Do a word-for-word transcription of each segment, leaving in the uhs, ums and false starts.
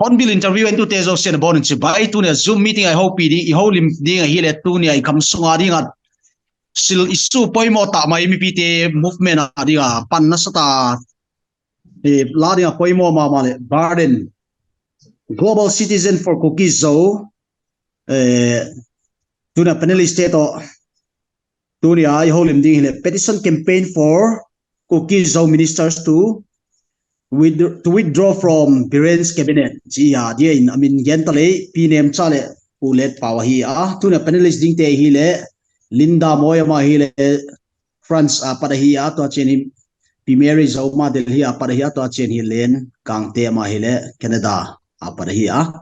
Hornbill interview en tute jousen bon in chibai tunia Zoom meeting a i houpi ding, i houlim ding ahile tunia i kham sunga dinga sil issue poimo tah mai mipite movement a dinga pan nasatah a, eh, la dinga poimo mama le Burden, Global Citizen for Kuki Zo, eh, tunia panelist te toh tunia i houlim ding hile petition campaign for Kuki Zo ministers to with, to withdraw from Biren's cabinet. Chia dia in amin gen talei Pi Nemcha le Pu Letpao ahi a. Tunia panelist ding te hile Linda Moyama hile France a pat ahi a, tua chen hi Pi Mary Zoma Delhi a pat ahi a, tua chen hi Len Gangte ama hile Canada a pat ahi a.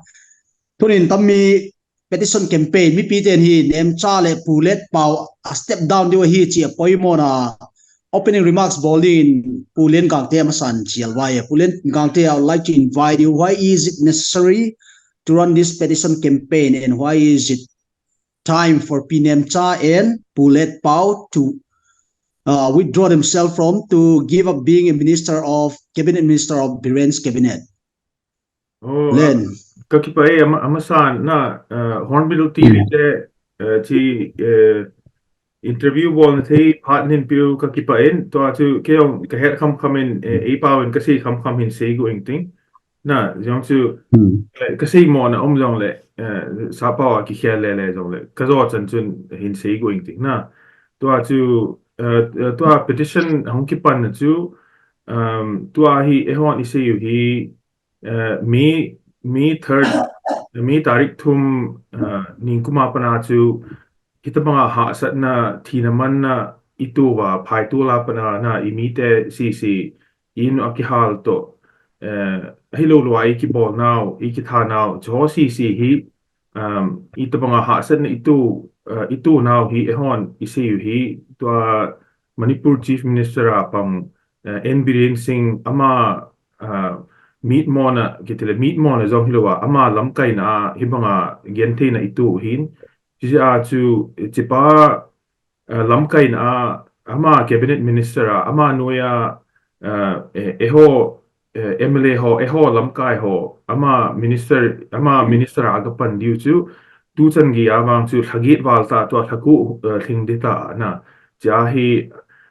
Tunin tammi petition campaign, mipi ten hi Nemcha le Pu Letpao a step down diu ahi chia poimona opening remarks bol dingin Pu Len Gangte amasan chial vai. Pu Len Gangte, I would like to invite you. Why is it necessary to run this petition campaign and why is it time for Pi Nemcha and Pu Letpao to uh, withdraw themselves from to give up being a minister of cabinet minister of Biren's cabinet. Oh, Len. Ka kipah e, ama, amasan na, uh, Hornbill T V te, uh, chi, uh, interview bolna thei phat nin piu ka kipah in, tua chu kei jong ka het khamkham in, eh, ei pau in ka sei khamkham hin sei gu ing ting. Na, jong chu, eh, ka sei mo na um jong le, eh, sa pau a kikhel le le jong le, ka jo chan chun hin sei gu ing ting. Na, tua chu, eh, eh, tua petition hung kipan na chu, um, tua hi eihon i sei u hi, eh, May, May third, May tarik thum, eh, ningkuma pana chu hitabanga hahsatna, thina manna i tuva, phai tu la pana na i mite sisi, i nu a kihal toh, eh, ahilou lou a i kibol nau, i kitha nau, chu ho sisi hi, um, hitabanga hahsatna i tu, eh, i tu nau hi, eihon i sei u hi, tua Manipur Chief Minister a pang, eh, N Biren Singh ama, eh, mitmona, kitile mitmona jong hilou a, ama lamkaina a, hibanga gentheina i tu hin, chi a chu, chipa, eh, lamkaina a, ama cabinet minister a, ama noiya, eh, eh, eiho, eh, M L A ho, eiho lamkai ho, ama minister, ama minister a kapan diu chu, tuchan gei a vang chu lhagit val ta, tua lhaku, eh, lhing ding ta na. Chia hi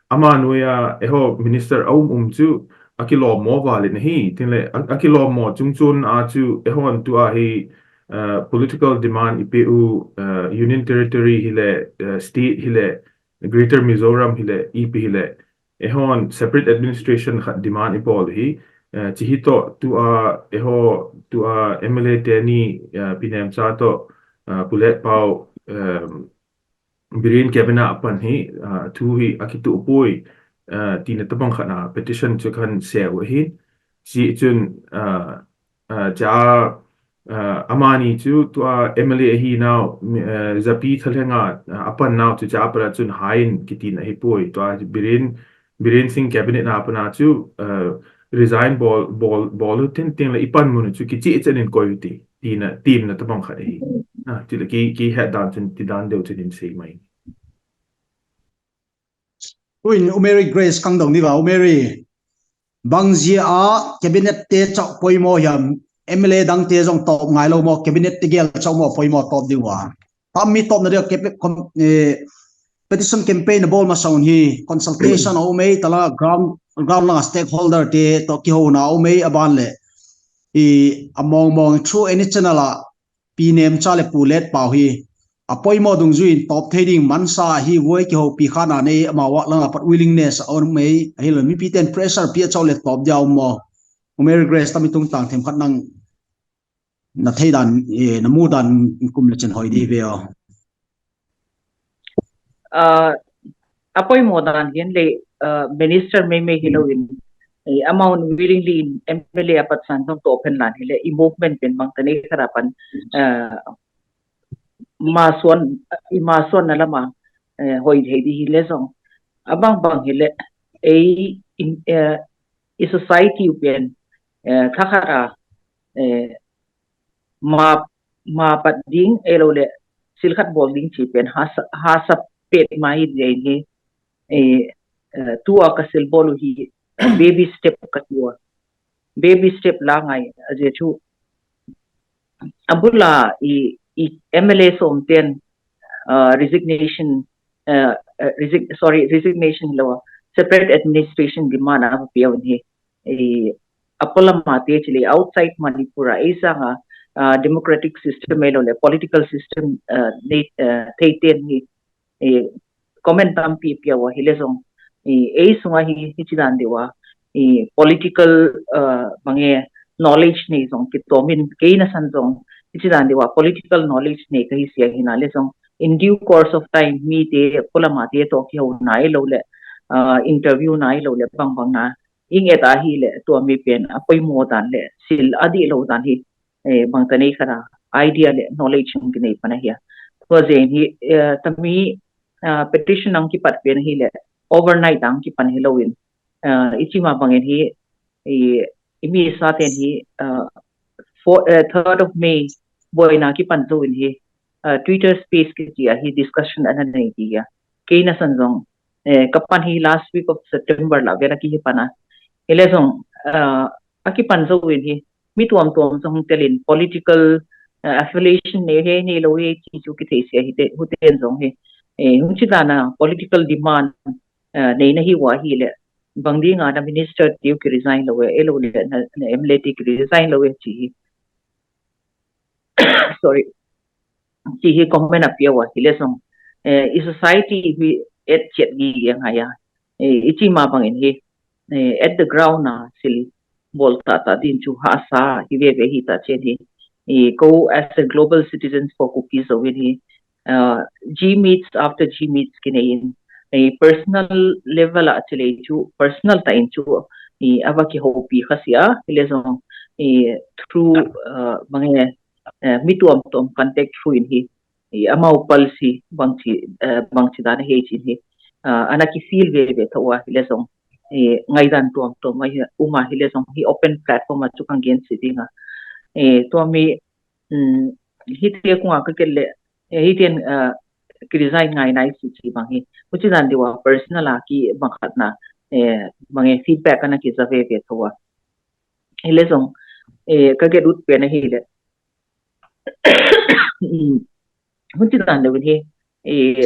ama noiya eiho minister a um um chu akilom mo val in ahi. Tin le, a, akilom mo chungchon a chu eihon tua hi, eh, political demand i pe u, eh, Union Territory hile, eh, state hile, Greater Mizoram hile, i pe hile, eihon separate administration khat demand i bol hi, eh, chi hi toh tua, eiho, tua M L A teni, eh, Pi Nemcha toh, eh, Pu Letpao, eh, Biren cabinet a pan hi, eh, thu hi akituh poi, eh, tina tabang khat na petition chu kan sei u ahin, chi chun, eh, eh, cha, eh, amani chu tua M L A ahi nau, mi, eh, japi thalhenga, eh, apan nau chu cha apana chun hain kitin ahi poi. Tua Biren, Biren Singh cabinet na pana chu, eh, resign bol, bol, bol u tin tin le i pan mun chu kichi chen in koi u ti, tina, tina tabang khat ahi. Na, ti le ki, ki het dan chun ti dan deu chun in sei mai. Uin, U Mary Grace kang dong ni va, U Mary. Bang jia a cabinet te chau poimo hiam, M L A dang te jong top ngai lou mo, cabinet te gel chau mo poimo top diu a. Tam mi top na dia cabi-, com-, eh, petition campaign bol ma sound hi, consultation a um e, tala ground, ground langa stakeholder te toh kihouna a um e, aban le. I among mong through any channel a, Pi Nemcha le Pu Letpao hi apoimo dungjuiin top thei ding mansa hi voi kihoupi khat na nei, amavang langa pat willingness a um e, ahilou mipi ten pressure pi a chau le top dia um mo. U Mary Grace, tami tungtang themkhat nang na thei dan, eh, na mu dan kum le chen hoi di ve o. Ah, apoimo dan hin le, ah, minister mei mei hilou in, eh, amount willingly in M L A apat san jong to open lan hile, i movement pen bang tani kara pan, ah, masuan, i masuan na lama, eh, hoi thei di hile jong. Abang bang hile, ei, in, eh, i society u pen, eh, thakhat a, eh, ma, ma pat ding, eilou le, sil khat bol ding chi pen, hasa, hasa pet ma hi dia in hi, eh, eh, tua ka sil bol u hi, baby step ka tua. Baby step la ngai, a je chu, Abula i, i M L A som ten, uh, resignation, uh, uh, resign, sorry, resignation lo, separate administration demand a pia un hi. I, apolam a te chile outside Manipur a, ei sanga, uh, democratic system ei lo le political system, uh, nei, uh, thei ten hi, eh, comment tampi pia uva hile jong, eh, ei sunga hi, hichi dan diu a, eh, political, uh, bang e knowledge nei jong kitomin, kei nasan jong hichi dan diu a political knowledge nei kahi sia hina le jong, in due course of time, mi te, apolam a te to kihou nai lo le, uh, interview nai lo le, bang bang na, ing et a hile, tua mi pen, apoimo dan le, sil adih lo dan hi, eh, bang ta nei khat a, idea le, knowledge hung kinei pan ahi a. Tua jeng hi, eh, tami, uh, petition ang kipat pen hile, overnight ang kipan hi lo in. Uh, ichi ma bang in hi, i, i mi sa ten hi, uh, for, uh, third of May, boina kipan zo in hi, uh, Twitter space kichi a hi discussion ana nei ti a. Kei nasan jong, eh, kapan hi last week of September la vela kihi pan a. Hile jong, uh, akipan zo in hi, mi tuam tuam jong telin political, uh, affiliation nei he, nei lo he, chi chu kithei sia hi te, hu ten jong hi. Eh, hung chi dan a political demand, uh, nei na hi uva hile, bang ding a na minister tiu ki resign lo e, ei lo le na, na M L A tiu ki resign lo e chi hi. Sorry. Chi hi comment a pia uva hile jong, eh, i society hi et chet gi yang ha ya. Eh, ichi ma bang in hi, eh, at the ground a sil bol ta ta din chu hahsa hi ve ve hi ta chen hi. Eh, ko as a global citizens for Kuki Zo in hi, uh, G meets after G meets kinei in, eh, personal level a chile chu, personal ta in chu, eh, ava kihoupi kha sia, hile jong, eh, through, uh, bang e, eh, mi tuam tuam contact through in hi, eh, amau policy bang chi, eh, bang chi dan he chin hi, uh, ana ki feel ve ve tho a, hile jong, eh, ngaidan tuam tuam a hi, um a hile jong hi open platform a chu kan gen si ding a. Eh, tua mi, um, hi te kung a ka kel le, eh, hi ten, uh, ki resign ngai nai si chi bang hi. Huchi dan diu a personal a ki bang khat na, eh, bang e feedback ana ki ja ve ve tho a. Hile jong, eh, ka get ut pen a hile. Um, huchi dan diu hi, eh,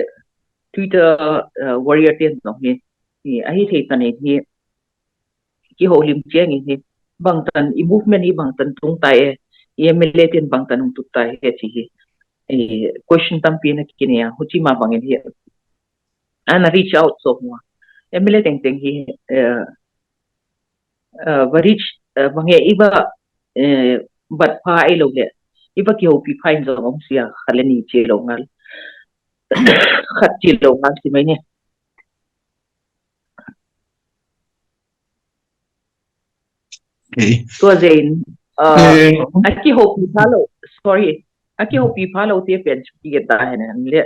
Twitter, uh, warrior ten jong hi, eh, ahi thei ta nei hi, kihoulim chiang in hi, bang tan i movement hi bang tan tung tai e, i M L A ten bang tan hung tut tai e chi hi, eh, question tampi na kinei a, huchi ma bang in hi, ana reach out so hua. M L A teng teng hi, eh, uh, va reach, uh, bang e iva, eh, bat pha ei lo le, iva kihoupi pha in jong um sia, khat le ni chi lo ngal. Khat chi lo ngal si mai ne. Okay. Tua jeng, uh, eh, a kihoupi pha lo, sorry, a kihoupi pha lo te pen chu ki get ta hen le,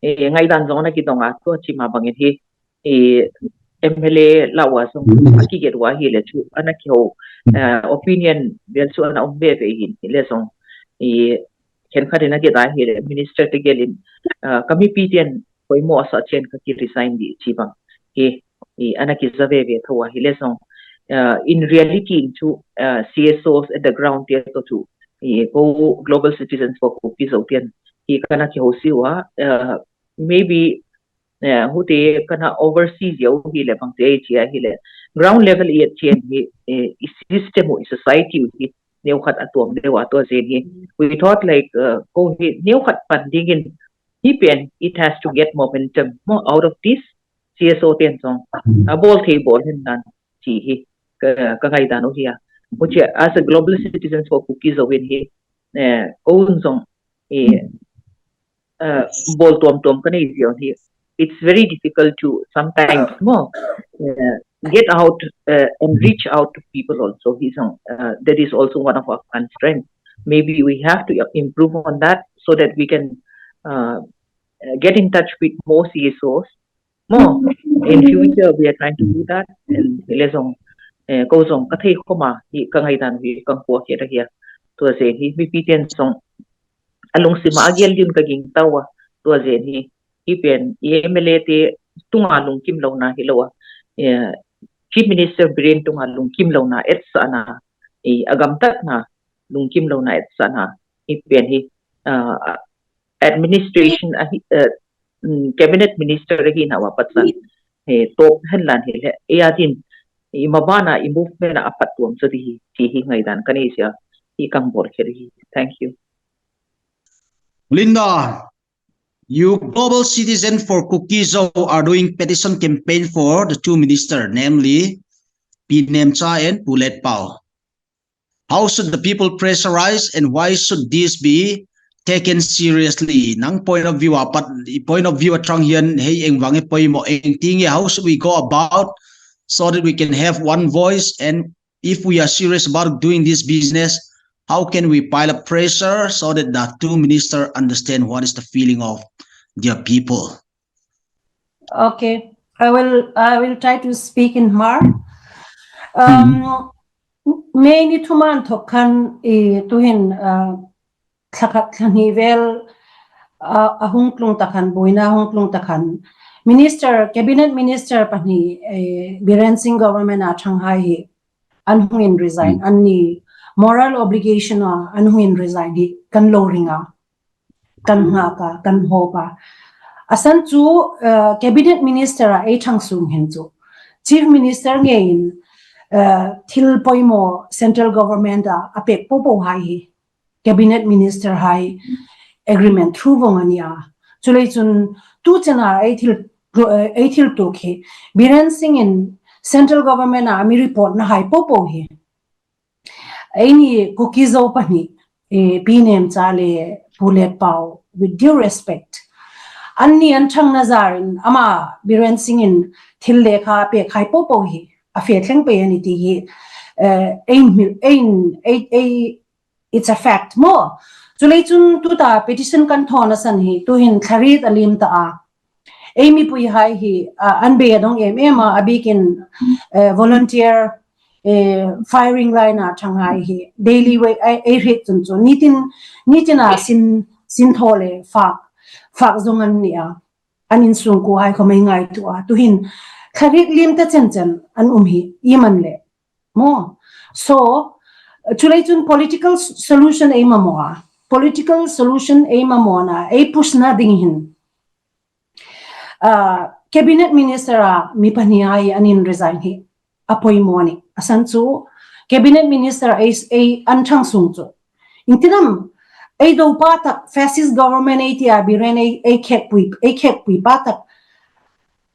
eh, ngaidan jong na kidong a, tua chi ma bang in hi, eh, M L A la uva jong, mm, a ki get uva hile chu, ana kihou, eh, opinion vel chu ana um ve ve hin, hile jong, eh, khen khat in a get a hile, minister te gel in, uh, ka mipi ten, poimo asa chen ka ki resign di chi bang hi, i, ana ki ja ve ve tho a hile jong. Uh, in reality in chu, uh, C S Os at the ground te to chu, i, ko Global Citizens for Kuki Zo ten hi kana kihou si uva, uh, maybe, uh, hute kana oversee jeh u hile bang te chi a hile. Ground level i a chen hi, eh, i system u, i society u hi, neo khat a tuam leu a tua jeng hi. We thought like, uh, ko hi neo khat pan ding in, hi pen, it has to get momentum mo out of this C S O ten jong. Mm. A bol thei bol hen nan chi hi ka, ka ngaidan u hi a. Huchi as a global citizens for Kuki Zo in hi, eh, ko un jong, eh, uh, bol tuam tuam ka nei jeh u hi. It's very difficult to sometimes mo, uh, get out, uh, and reach out to people also. Hi jong, uh, that is also one of our constraints. Maybe we have to improve on that so that we can, uh, uh, get in touch with more C S Os. Mo, in future, we are trying to do that. And hile jong, eh, ko jong ka thei khom a, hi ka ngaidan hi ka kua khe ta hi a. Tua jeng hi, mipi ten jong, a lungsim a a gel din ka ging tau a, tua jeng hi, hi pen, i M L A te tunga lungkim lo na hi lo a, eh, Chief Minister Biren tunga lungkim lo na, etsahna, eh, a gamtatna, lungkim lo na, etsahna, hi pen hi, uh, administration ahi, uh, mm, cabinet minister ahi na wa patsan, he top henlan hi le, e a din, i mabana i movement a apat tuam so di hi, ti hi ngaidan ka nei sia, hi kang bol khe di hi. Thank you. Linda, you global citizen for Kuki-Zo are doing petition campaign for the two minister, namely Pi Nemcha and Pu Letpao. How should the people pressurize and why should this be taken seriously? Nang point of view apat, point of view atang hian hei engvang e poimo engtin nge, how should we go about so that we can have one voice, and if we are serious about doing this business, how can we pile up pressure so that the two minister understand what is the feeling of their people? Okay, I will I will try to speak in Hmar. Um, May ni thum a thok khan i tuhin uh, thlakhat thlani vel uh, ahung tlung ta khan, buina ahung tlung ta khan. Minister, cabinet minister pahni eh, Biren Singh government a thang hai hi an hung in resign, an ni moral obligation a an hung in resign hi kan lo ring a, kan ngak a, kan hope a. Asan chu uh, cabinet minister a ei thang sung hin chu chief minister nge in uh, thil poimo central government a apek popo hai hi cabinet minister hai agreement through vong ania. Chulei chun tu chena ei thil ei thil tu khi Biren Singh in central government a mi report na hai popo hi. Eini Kuki-Zo pahni eh, Pi Nemcha le Pu Letpao, with due respect, an ni an thang na zarin ama Biren Singh in thil lekha pe khai popo hi a fe thleng pe ani ti hi eh, ein mil ein ei ei it's a fact mo. Chulei chun tuta petition kan thon asan hi tuhin thlarit alim ta a. Ei mipui hai hi uh, an be adong em em a abikin uh, volunteer uh, firing line a thang hai hi daily wage ei hit chun chu nitin nitin a sin sin tho le fak fak zong an ni a an insung ko hai khomei ngai tu a tuhin thlarit lim ta chen chen an um hi iman le mo. So chulei chun political solution ei mamo a political solution ei mamo na ei push na ding hin uh, cabinet minister a mi pahni ai an in resign hi apoimo ani. Asan chu cabinet minister ei ei an thang sung chu intinam ei do pa tak fascist government ei tia Biren ei ei khek pui ei khek pui pa tak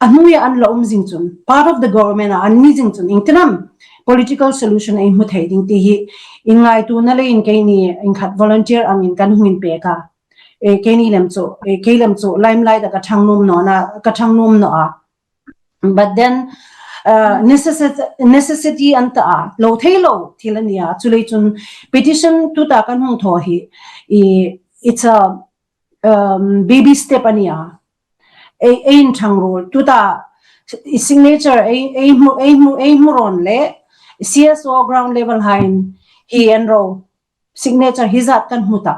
anuya an la um jing chun part of the government a an ni jing chun intinam political solution ei mu thei ding ti hi ingai tu na le in keini in khat volunteer angin kan hungin pe ka e keini lem chu e kei lem chu limelight a ka thang nom no na ka thang nom no a but then uh, necessity, necessity an ta a lo thei lo thil ania chulei chun petition tuta kan hung tho hi i it's a um, baby step ania ei ei thang rol tuta signature ei ei mu ei mu ei mu ron le C S O ground level hain hi en ro signature hi zat kan mu ta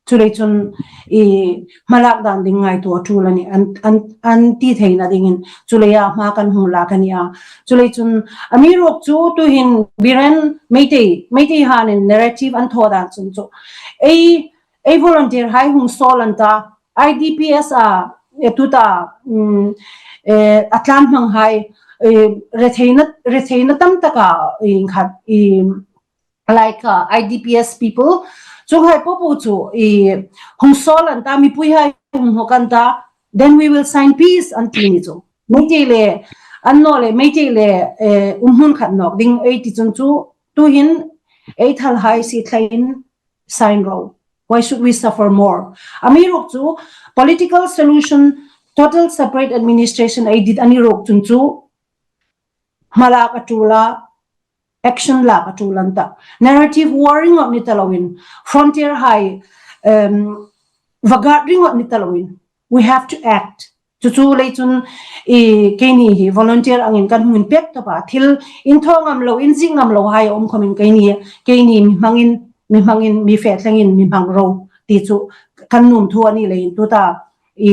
chulei chun i malak dan ding ngai tu a thul ani an an an ti theina dingin chulei a ma kan hung la kan ia chulei chun amirok chu tuhin Biren Meitei Meitei hanin narrative an tho dan chun chu ei ei volunteer hai hung sol an ta I D P S a e tuta um, e, atlan hmang hai e, retheina retheina tam taka in khat i like uh, I D P S people chung hai popo chu i hung sol an ta mipui hai hung hok an ta then we will sign peace an ti ni chu Meitei le an no le Meitei le eh, um hun khat nok ding ei ti chun chu tuhin ei thal hai si thlain sign ro why should we suffer more amirok chu political solution total separate administration ei dit anirok chun chu malak atula action lak a tulan ta narrative war ringot ni taloin frontier hai um, vagat ringot ni taloin we have to act chu chu lei chun i keini hi volunteer angin kan hungin pek ta ba thil in thong am lo in zing am lo hai om khomin keini keini mi hmangin mi hmangin mi fe thlengin mi hmang ro ti chu kan num thu ani lei in tuta i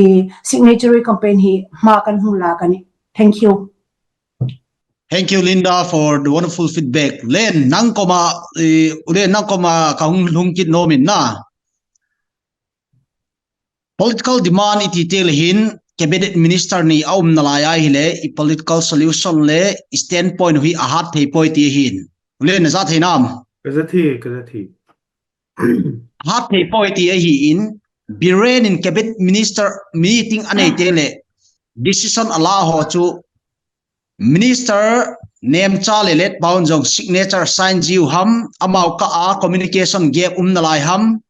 signatory campaign hi ma kan hung la kani thank you Thank you, Linda, for the wonderful feedback. Len, nang koma, eh, Len, nang koma kahung lungkit nomin na. Political demand iti teng le hin, cabinet minister ni a um nalai ahile, i political solution le i standpoint hi ahat thei poi ti ahin. Ule na ja thei nam? Ka ja thei, ka ja thei. Ahat thei poi ti ahin, Biren in cabinet minister meeting anei teng le, decision ala ho chu Minister nemcha le letpau in jong signature sign jiu ham, amau kah a communication gap um nalai ham,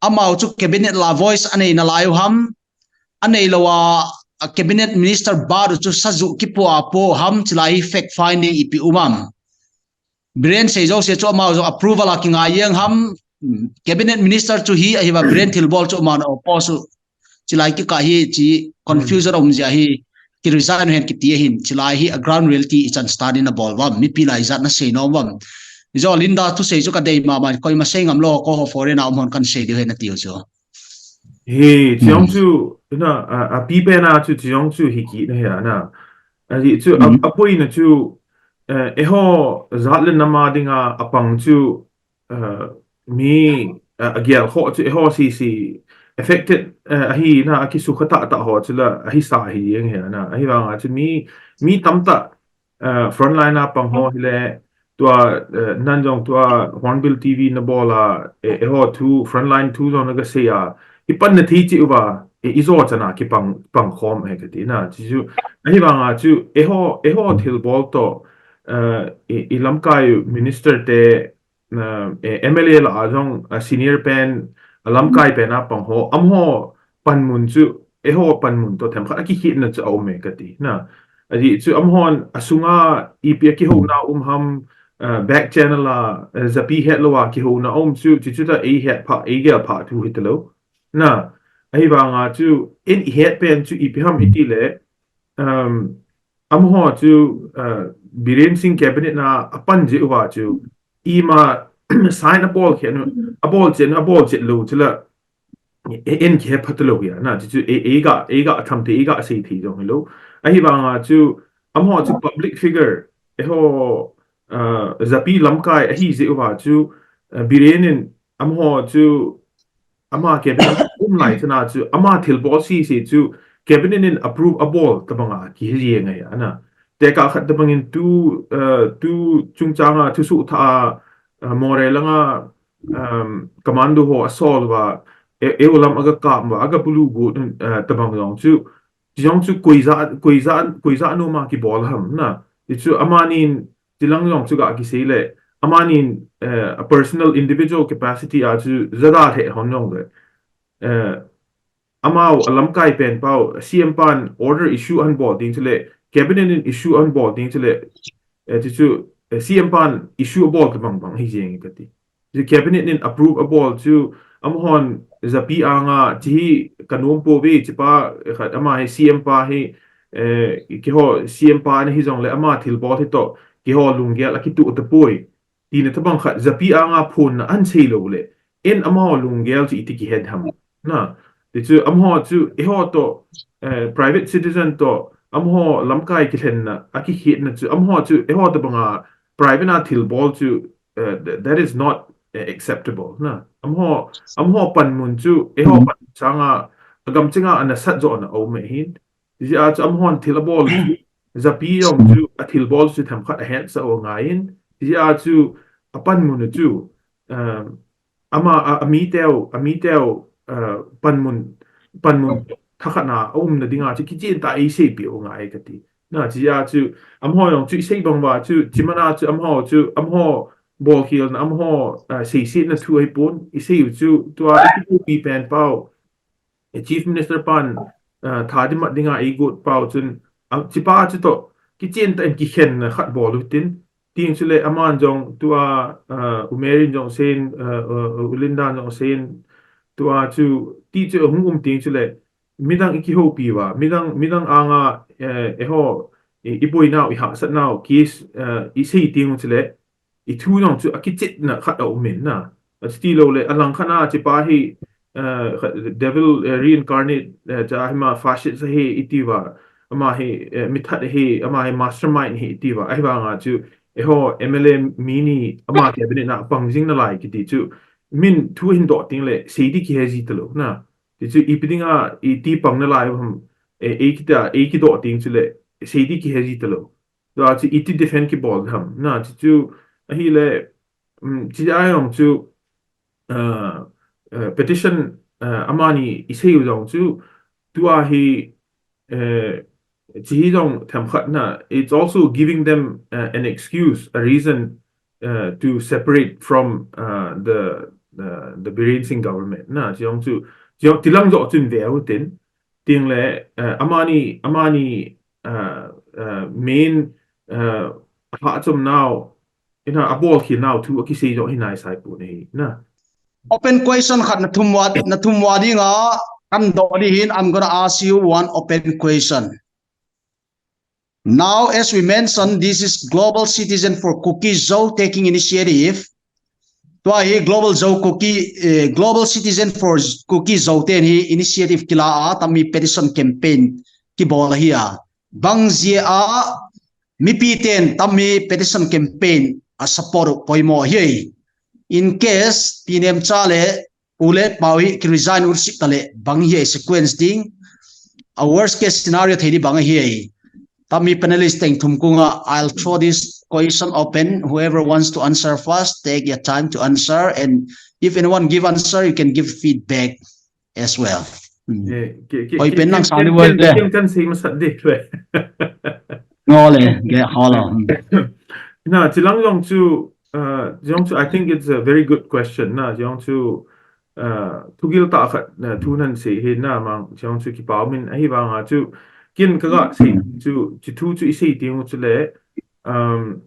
amau chu cabinet la voice anei nalai u ham, anei lou a, a cabinet minister badu chu sajuh kipu a po ham, chilai hi fact finding ipi um am. Biren sei jouse chu amau jong approval a kingai jeng ham, cabinet minister chu hi ahi va, Biren thilbol chu amau na oppose u. Chilai kikah hi chi confusion um jia hi, ki resign hen kiti ahin, chilai hi a ground reality ichan start in abol vam, mipi lai jat na sei nom vam. Ijo Linda thusei chu ka dei mama, koima sei ngam lou, ko ho foreign a um hon kan sei diu hen atiu chu. Hi, chijong chu, na, a, a pi pen a chu, chijong chu hi kit na hi a na. A hi chu, a, a poi na chu, eh, eiho jat le nam a dinga apang chu, eh, mi, eh, agel ho chu eiho sese affected, eh, ahi na, akisukha tah tah ho chu la, ahi sa hi jeng hi a na. Ahi vang a chu mi, mi tamtah, eh, frontline a pang ho hile, tua, eh, nan jong tua Hornbill T V na bol a, eh, eiho thu, frontline thu jong na ka sei a, i pan na thei chi uva, eh, i jo chan a kipang, pang khom he ka ti na. Chi chu, ahi vang a chu, eiho, eiho thilbol to, eh, i, i lamkai minister te, na, eh, M L A la a jong, a senior pen, a lamkai pen a pang ho, amaho panmun chu, eiho panmun to themkhat a kikhetna chu a um e ka ti na. A ti chu amahon a sunga ipi a kihouna um ham, eh, back channel a, eh, japi het lou a kihouna um chu, chi chu ta ei het pha, ei gel pha thu hi ta lou. Na, ahi vang a chu, in i het pen chu ipi ham i ti le, um, amaho chu, uh, Biren Singh cabinet na a pan jeh uva chu, ima sign a bol khen, a bol chen, a bol chen lou chu la, e, en ki he phat lou ya, na, chu chu, e, e ga, e ga tham te, e ga sei thei jong lou. Ahi vang a chu, amaho chu public figure, eiho, uh, japi lamkai ahi jeh uva chu, uh, Biren in amaho chu, ama cabinet um lai chana chu, ama thilbol sese chu, cabinet in approve abol tabang a kihe jeng ngai a na. Tekah khat tabang in tu, eh, tu chungchang a thusoh thah a, eh, Moreh lang a, um, commando ho asol uva, e, eu lam aga kap uva, aga bulu gu, eh, tabang jong chu, chijong chu koi ja, koi ja, koi ja nom a kibol ham na. Ti chu amanin, tilang jong chu ga kisei le, amanin, eh, a personal individual capacity a chu jada lheh hon jong le, eh, amau a lamkai pen pau, C M pan order issue ahin bol ding chule, cabinet in issue ahin bol ding chule, eh, ti chu, eh, C M pan issue abol tabang bang hi jeng ka ti. Chu cabinet in approve abol chu, amahon japi anga, chi hi ka nom pouve, chi pa, eh, khat ama hi C M pa hi, eh, keiho C M pa na hi jong le ama thilbol hi to, keiho lunggel a kitu tapoi. Tina tabang khat, japi anga phonna ahin sei lou le, en amaho lunggel chu iti kihet ham. Na, ti chu amaho chu, eiho to, eh, private citizen to, amaho lamkai kilhenna, a kikhetna chu, amaho chu, eiho tabang a private a thilbol chu, eh, th-, that is not, eh, acceptable. Na, amaho, amaho panmun chu, eiho pan changa, agam chinga ana sat jo na um e hin. Ti jeh a chu amahon thil abol, japi jong chu a thilbol chu themkhat ahet sa u angaiyin. Ti jeh a chu a panmun u chu, um, ama a, a mi teu, a mi teu, uh, panmun, panmun thakhat na a umna dinga chu kichen tah a i seipi u angai ka ti. Na, ti jeh a chu amaho jong chu i sei bang uva chu, chi man a chu amaho chu, amaho bolkhelna, amaho, uh, seisetna thu ahipon, i sei u chu, tua i kipupi pen pau. E Chief Minister pan, ah, tha di mat dinga eigot pau chun, ah, chi pa chu to, kichen tah in kikhenna khat bol u tin, tin chule aman jong tua, ah, U Mary in jong asei in, ah, ah, U Linda in jong asei in, tua chu, ti chu ahung um tin chule, midang i kihoupi uva, midang, midang anga, eh, eiho, i, i boinau, i hahsatnau, case, eh, i sei tin chule, i thu jong chu a kichetna khat a um in na. A chuti lou le, a lang khat na chi pa hi, eh, kha-, devil, eh, reincarnate, eh, cha hi ma fascist ahi i ti uva, ama hi, eh, mithat ahi, ama hi mastermind ahi i ti uva, ahi vang a chu, eiho M L A mi ni ama cabinet na pang jing nalai kiti chu, min thu hin doh ting le, sei di kihe ji ta lou na. Ti chu ipi dinga iti pang nalai ham, e, e kita, e kidoh ting chu le, sei di kihe ji talou. Tua chu iti defend kibol ham. Na, ti chu ahile, um, ti a jong chu, uh, uh, petition, uh, amani isei u jong chu, tua hi, uh, ti hi jong themkhat na, it's also giving them, uh, an excuse, a reason, uh, to separate from, uh, the, uh, the Biren Singh government. Na, ti jong chu, ti jong tilang jo chun ve u tin, ting le, uh, amani, amani, uh, uh, main, uh, ha chom nau, ina abol khi nau thu akisei jo hi nai sai pu nei, na. Open question khat na thum wa, na thum wa dinga, kan do di hin, I'm gonna ask you one open question. Now, as we mentioned, this is Global Citizen for Kuki Zo taking initiative. Tua hi Global Zo Kuki, eh, Global Citizen for Kuki Zo ten hi initiative kila a, tammi petition campaign kibol ahi a. Bang jia a, mipi ten tammi petition campaign a support u poimo ahi. In case, Pi Nemcha le Pu Letpao hi ki resign u sih tale bang hi sequence ding. A worst case scenario thei di bang hi. Tammi panelist teng thum kunga, I'll throw this question open. Whoever wants to answer first, take your time to answer. And if anyone give answer, you can give feedback as well. Hmm. Eh, ke, ke, Oi, ke, pen nang ke, sang ke, ni ke, wal de. Ke, kan sei masat de, le. Ngo le, ge, ho lo. Hmm. Na, chilang jong chu, uh, jong chu, I think it's a very good question. Na, jong chu, uh, thugil tah khat, uh, thu nan sei hi na mang, jong chu kipa um in ahi vang a chu, kin ka ga sei chu, chi thu chu isei ting u chu le, um,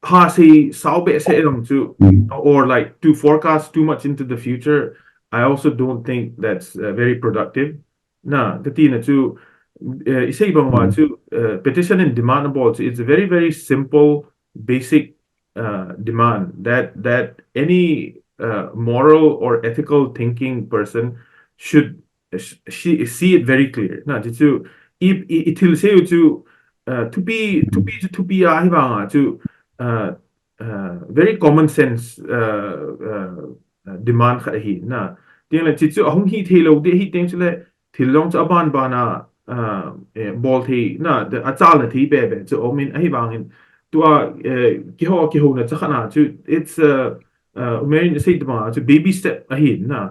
ha sei sao behseh jong chu, Mm. or, like, to forecast too much into the future, I also don't think that's, uh, very productive. Na, ka tina chu, uh, isei bang uva Mm. chu, uh, petition in demand abol chu, it's a very, very simple, basic, uh, demand that, that any, uh, moral or ethical thinking person should, uh, sh-, she, see it very clear. Na, ti chu, i, i, i thil sei u chu, uh, thupi, thupi chu thupi ahi vang a chu, uh, uh, very common sense, uh, uh, uh, demand khat ahi, na. Ting le, chi chu ahung hi thei lo di ahi ting chu le, thil jong chu aban ban a, uh, eh, bol thei, na, the, achal na thei be be chu um in ahi vang in, tua, eh, kiho, kiho na cha khat na chu, it's, uh, uh, U Mary in sei ta bang a chu baby step ahi, na.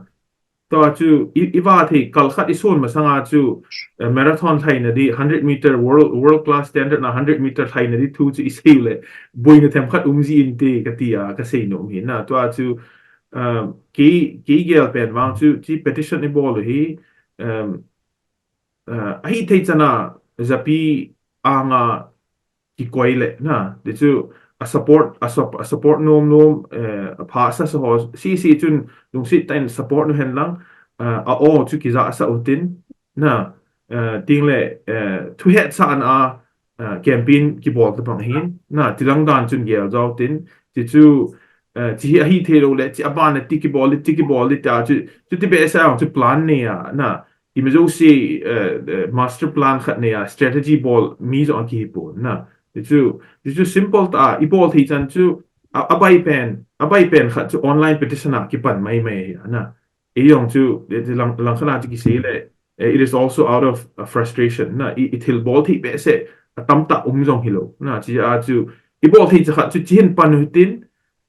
Tua chu i, i va thei kal khat i son masang a chu, eh, marathon lhaina di, hundred meter world, world class standard na hundred meter lhaina di thu chu isei u le, boina themkhat um ji inte ka ti a, ka sei nom hi na. Tua chu, um, kei, kei gel pen vang chu, chi petition i bol u hi, um, uh, ahi thei chan a, japi anga kikoi le, na, ti chu a support, a sup-, a support nom nom, eh, a pha sa sa ho, si si chun lungset tah in support nu hen lang, eh, a o chu kija sa u tin, na, eh, ting le, eh, thu het sa an a, eh, campaign kibol ta bang hin, na, tilang dan chun gel jau tin, ti chu, eh, chi hi ahi thei lo le, chi aban le ti kibol le, ti kibol le ta chu, chu ti be sa ang chu plan nei a, na, i mi jo si, eh, eh, master plan khat nei a, strategy bol mi jong a kihi pon na. Ti chu, ti chu simple ta, i bol thei chan chu, a, a bai pen, a bai pen khat chu online petition a kipan mai mai a na. I jong chu, ti, ti lang, lang khat na ti kisei le, eh, it is also out of, uh, frustration na. I, i thil bol thei behseh, a tam ta um jong hi lo. Na, chi a chu, i bol thei cha khat chu chi hin pan u tin,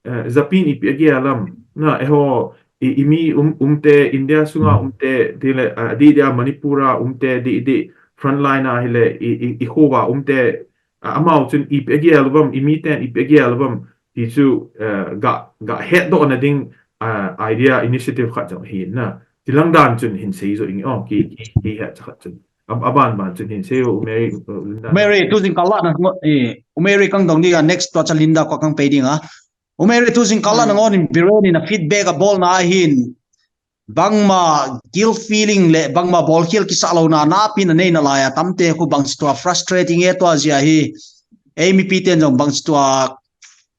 eh, japi in ipi agel am. Na, eiho, i, i mi um, umte, India sunga umte, ti le, ah, di, di a Manipur a umte, di, di frontline a hi le, i, i, i kho va umte, ah, amau chun ipi agel u vam, i mi ten ipi agel u vam, ti chu, eh, ga, ga het doh na ding, ah, idea initiative khat jong hi na. Tilang dan chun hin sei jo ing, oh, ki, ki, ki het cha khat chun. A, a ban ban chun hin sei jo, U Mary, uh, Linda. U Mary, tu jing kal la na, eh, U Mary kang dong di a next tua cha Linda ko kang pe ding a. U Mary tu jing kal la na ngon in Biren in a feedback a bol na hin. Bangma guilt feeling le bangma bol khel kisa lo na na pi na nei na lai a tamte khu bang tua frustrating e tua jia hi. Ei mipi ten jong bang tua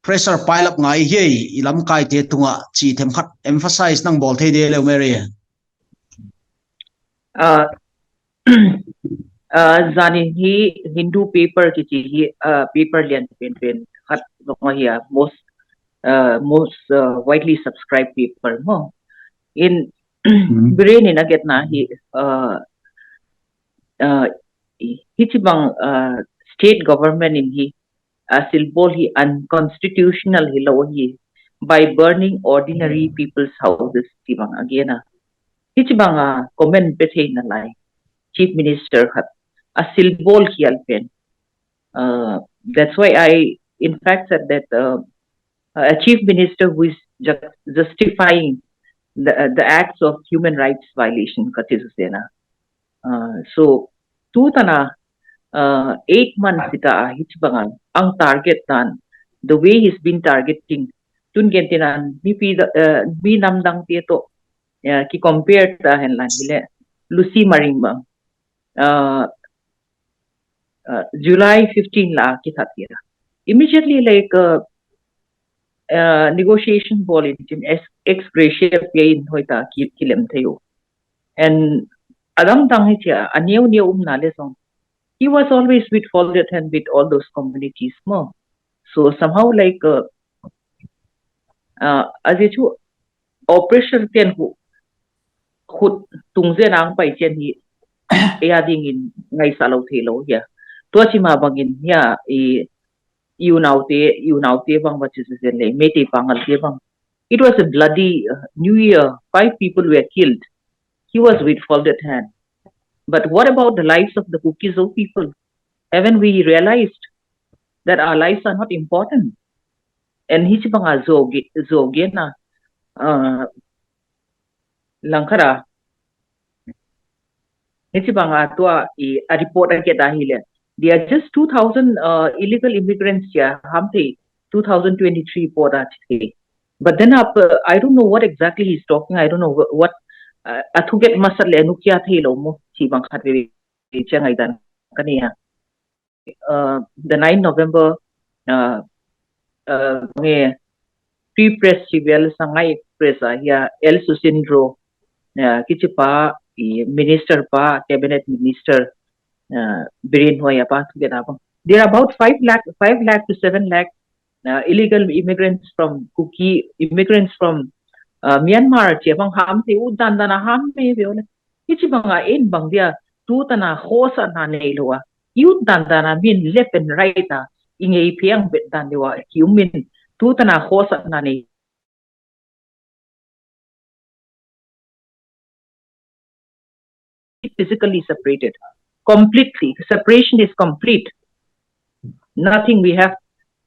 pressure pile up ngai hi i lamkai te tunga chi themkhat emphasize nang bol thei de le U Mary. Ah, ah, jani hi Hindu paper kiti hi, ah, paper lian pen pen khat jong ahi a, most, ah, most, ah, widely subscribed paper mo. In, Biren in agetna hi, uh, uh, hichibang, uh, state government in hi, uh, asilbol hi unconstitutional hilou hi by burning ordinary people's houses tibang agena. Hichibang a comment pe theina lai Chief Minister khat asilbol hi alpen. Uh, that's why I, in fact, said that, uh, a Chief Minister who is ju- justifying the, uh, the acts of human rights violation kati sena. Uh, so, tutana, uh, eight months ita a hichibanga ang target dan, the way he's been targeting, tun gentinan mipi da- uh, mi namdang te to, uh, ki compare ta henlan hile Lucy Maringma, uh, uh, July fifteen la kithat tira. Immediately, like, uh, uh, negotiation bol in chin ex- ex gratia pe in hoita ki- kilem thei u. And adangdang hi chia, aneo neo umna le song. He was always with folded hand with all those communities mo. So somehow, like, uh, uh, aji chu oppressor ten khu khut tung jen ang pai chen hi, eia dingin ngaisah lou thei lou hia. Tua chima bangin hia i, i unaute, i unaute bang va chu jen le, Meitei Pangal te bang. It was a bloody, uh, New Year. Five people were killed. He was with folded hand. But what about the lives of the Kuki-Zo people? Haven't we realized that our lives are not important? And hichibanga Zo ge- Zo gena, uh, langkhat a, hichibanga tua i a report a get a hile. There are just two thousand, uh, illegal immigrants here, hamte two thousand twenty-three report a te. But then up, uh, I don't know what exactly he's talking. I don't know wh- what, uh, athu get masat le anu kia thei lou mo, chibang khat ve ve chia ngai dan kania. Uh, the nine November, uh, uh, nge Free Press chivel Sangai Press a hia L Susindro, uh, kichipa, i minister pa, cabinet minister, uh, Biren Hoya pa thu kena bang. There are about five lakh, five lakh to seven lakh, uh, illegal immigrants from Kuki, immigrants from, uh, Myanmar chia bang hamte u dan dan a ham me ve ole. Hichibanga in bang dia tutana khosahna neilou a, i ut dan dan a min left and right a i ngei phiang bet dan deuh a ki um in, tutana khosahna nei physically separated. Completely. Separation is complete. Nothing we have.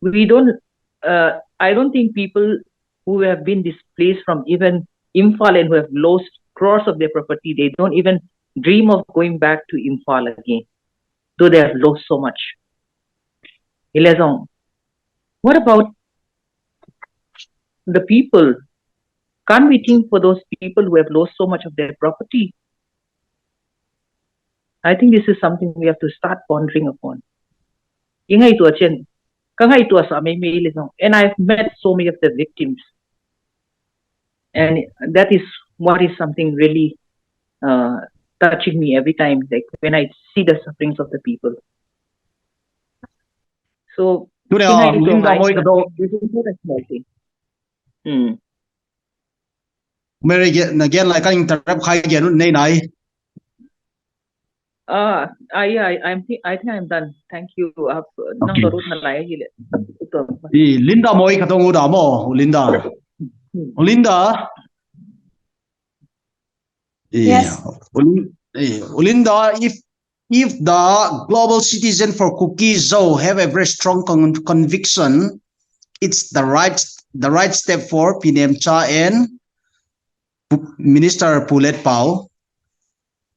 We don't, uh, I don't think people who have been displaced from even Imphal and who have lost crores of their property, they don't even dream of going back to Imphal again, though they have lost so much. Hilezong, what about the people? Can't we think for those people who have lost so much of their property? I think this is something we have to start pondering upon. I ngaito a chen, ka ngaito a sa me me Hilezong. And I've met so many of the victims. And that is what is something really, uh, touching me every time, like, when I see the sufferings of the people. So, tune, Linda Moi ka dong. This is not a small thing. Hmm. Mary, na gen lai ka interrupt khai gen nei nai. Uh, I, I, I'm th- I think I'm done. Thank you. Uh, nang okay. Dorut na lai hile. Ito. I Linda Moi ka dong u da mo, Linda. Hmm. Linda. Yes. Linda, if if the global citizen for Kuki Zo have a very strong con- conviction, it's the right the right step for Pi Nemcha and Minister Pu Letpao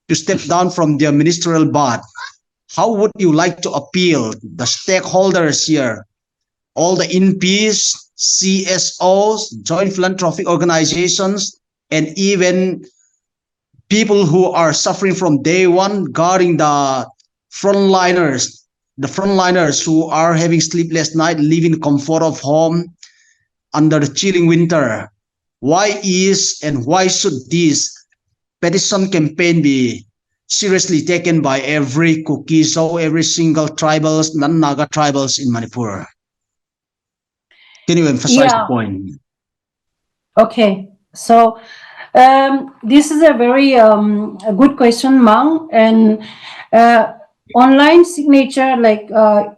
to step down from their ministerial bath. How would you like to appeal the stakeholders here, all the I N Ps, C S Os, joint philanthropic organizations, and even people who are suffering from day one, guarding the frontliners, the frontliners who are having sleepless night, living comfort of home under the chilling winter. Why is and why should this petition campaign be seriously taken by every Kuki Zo, every single tribals, non-Naga tribals in Manipur? Can you emphasize the point? Okay, so Um, this is a very um, a good question, Mang. And uh, online signature, like uh,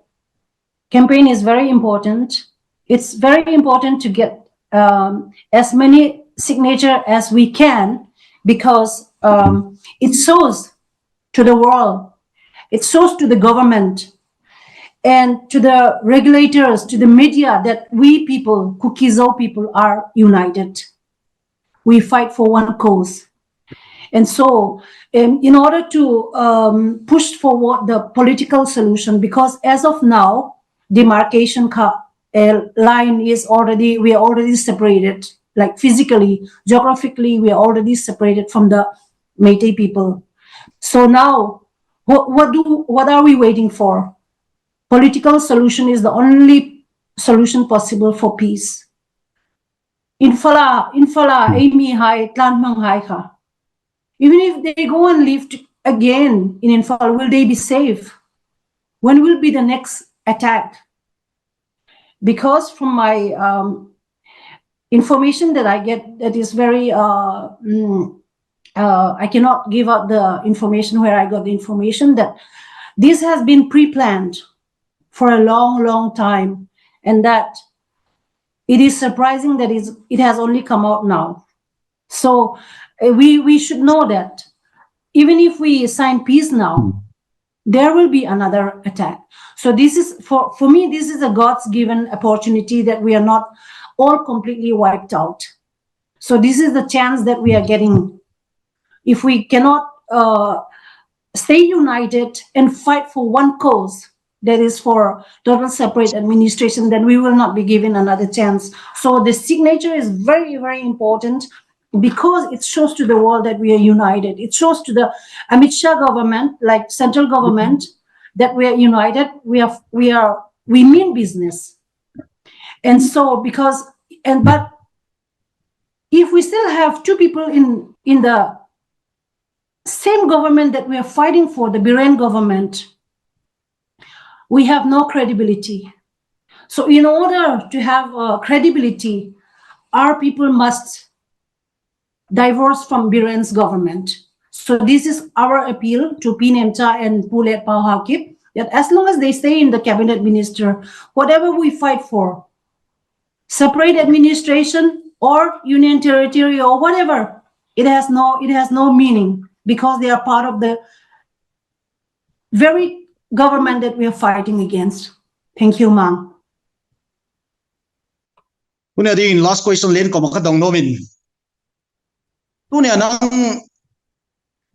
campaign, is very important. It's very important to get um, as many signature as we can because um, it shows to the world, it shows to the government, and to the regulators, to the media that we people, Kuki-Zo people, are united. We fight for one cause. And so, um, in order to um, push forward the political solution, because as of now, demarcation uh, line is already, we are already separated, like physically, geographically, we are already separated from the Meitei people. So now, what, what do what are we waiting for? Political solution is the only solution possible for peace. Imphal a, Imphal a, ei mihai, tlanhmang hai kha. Even if they go and live t- again in Imphal, will they be safe? When will be the next attack? Because from my um, information that I get, that is very, uh, mm, uh, I cannot give out the information where I got the information, that this has been pre-planned for a long, long time, and that it is surprising that it's, it has only come out now. So uh, we we should know that even if we sign peace now, there will be another attack. So this is for for me. This is a God's given opportunity that we are not all completely wiped out. So this is the chance that we are getting. If we cannot uh, stay united and fight for one cause, that is for total separate administration, then we will not be given another chance. So the signature is very, very important because it shows to the world that we are united. It shows to the Amit Shah government, like central government, that we are united. We are we are we mean business. And so because and but if we still have two people in in the same government that we are fighting for, the Biren government, we have no credibility. So in order to have uh, credibility, our people must divorce from Biren's government. So this is our appeal to Pi Nemcha and Pu Letpao Haokip, that as long as they stay in the cabinet minister, whatever we fight for, separate administration or union territory or whatever, it has no it has no meaning because they are part of the very government that we are fighting against. Thank you, Mang. Tuni a dingin last question len koma ka dong nomin. Tuni a nang